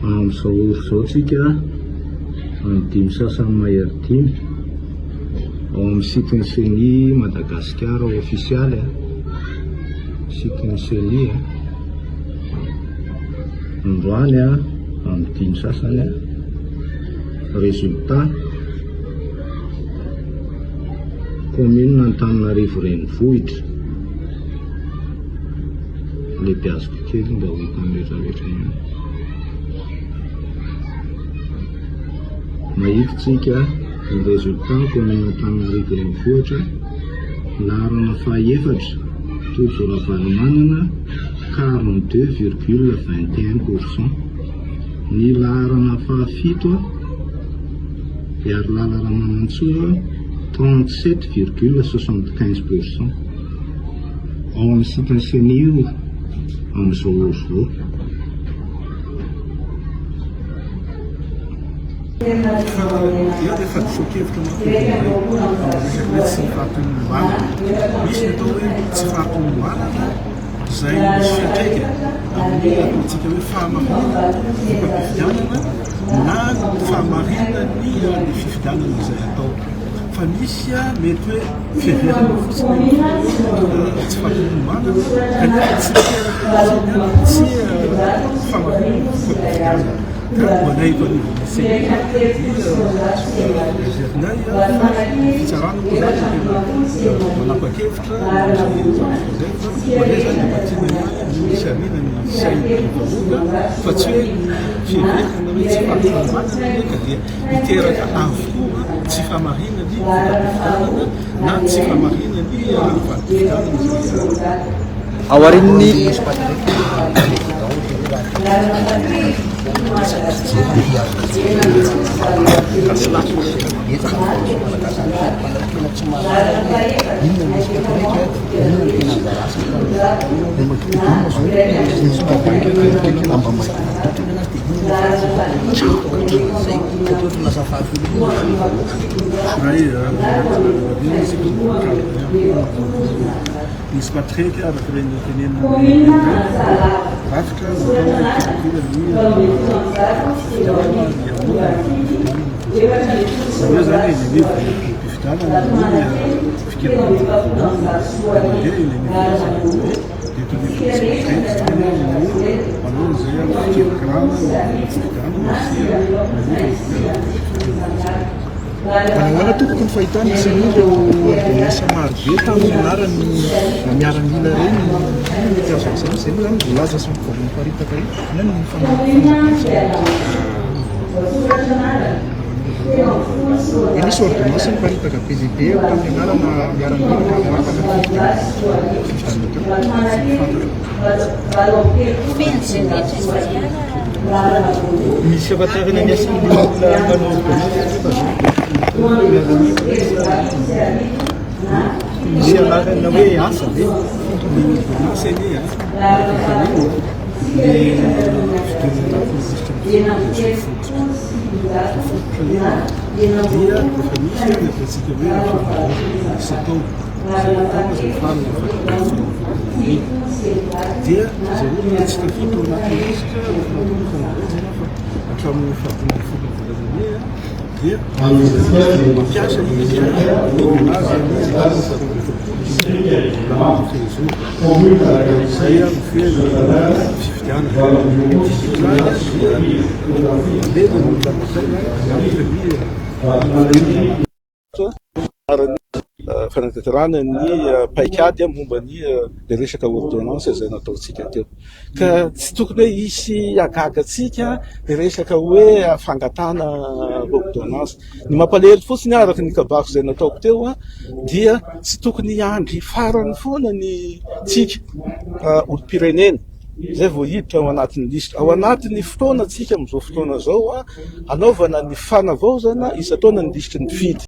Amin'izao ora izao tsika amin'ny dimy sasany mahery dimy ao amin'ny site ny CENI Madagasikara ofisialy a, site ny CENI a, androany a amin'ny dimy sasany a, résultat commune Antananarivo renivohitra, lehibeaziko kely mba ho hitan'ny rehetra rehetra ihany. Mahita tsika ny résultat commune Antananarivo renivohitra, laharana fahaefatra Tojo Ravalomanana 42,21 pourcent. Ny laharana fahafito Iharilala Ramanantsoa 37,75 pourcent. Ao amin'ny site-n'ny Ceni io amin'izao ora izao. Fa eo dia fahadisoan-kevitra manko izy ireo amin'ny resaka hoe tsy fahatomombanana. Misy ny atao hoe tsy fahatomombanana izay misy fiantraikany amin'ny ataontsika hoe fahamarinana voka-pifidianana na ny fahamarinan'ny ny fifidianana izay atao. Fa misy mety hoe fiheverana fotsiny ny tsy fahatomombanana kanefa tsy miteraka mihitsy ny tsy fahamarinana voka-pifidianana. Ka ho anay eto anivon'ny CENI dia heverinay fa ny fitsarana moa izany no tena manapa-kevitra amin'izay zavatra izay fa ho anay izany dia mba tiana ihany ny hisarihana ny sain'ny vahoaka fa tsy hoe ny fiheverana hoe tsy fahatomombanana anie ka dia hiteraka avokoa tsy fahamarinan'ny voka-pifidianana na tsy fahamarinan'ny valim-pifidianana izay Aorian'ny Misy Patrick araka ireny notenenina ireny, rafitra natao hikirakira ny fifidianana, ny hamoaka ny fifidianana. Izany hoe izany eny anivon'ny biraom-pifidianana ny fikirakirana voalohany dia mandeha eny anivon'ny CNJ, dia eto anivon'ny CNJ izany no manao an'izay fikirakirana ny fifidianana sy mamoaka ny voka-pifidianana. Manahoana tompoko ny fahitana ny CENI ireo ordonnance maro be tamin'ny anaran'ny miaramila ireny, inona no mety azo lazaina, izay moa izany voalaza sy vaovao miparitaka io, inona no fanazavana? Hoe nisy ordonnance niparitaka be dia be tamin'ny anarana miaramila ka afaka ny fifidianana teo. Misy ahafantarana ny asan'ny olona manao ordonnance anefa zao. Misy anarana hoe asa ve? Ny ordonnance anie a, araka ny faneno, ny fidirana anatin'ny lisitry ny mpifidy dia fototra. Fototra io dia efa misy ny ataontsika hoe fanavaozana isan-taona. Izay atao izay farany ny dia izay olona tsy tafita ao anatin'ny lisitra rehefa natao ny fanavaozana fa hatramin'ny fahadimy ambin'ny folo volana mey dia mampiasa izy ny milaza ny andininy faharoa amby efapolo sy lalàna mifehy izay mifehy ny fifidianana. Izy io izany dia mamela ny olona anankiray miantoka ny Ary fanatanterahana ny paikady momba ny resaka ordonnance izay nataontsika teo. Ka tsy tokony hoe hisy hahagaga antsika ny resaka hoe fangatahana ordonnance. Ny mampalahelo fotsiny araka ny kabary izay nataoko teo dia tsy tokony hiandry farany foana ny tsika olom-pirenena izay vao hiditra ao anatin'ny lisitra. Ao anatin'ny fotoana tsika amin'izao fotoana izao hanaovana ny fanavaozana isan-taona ny lisitry ny mpifidy.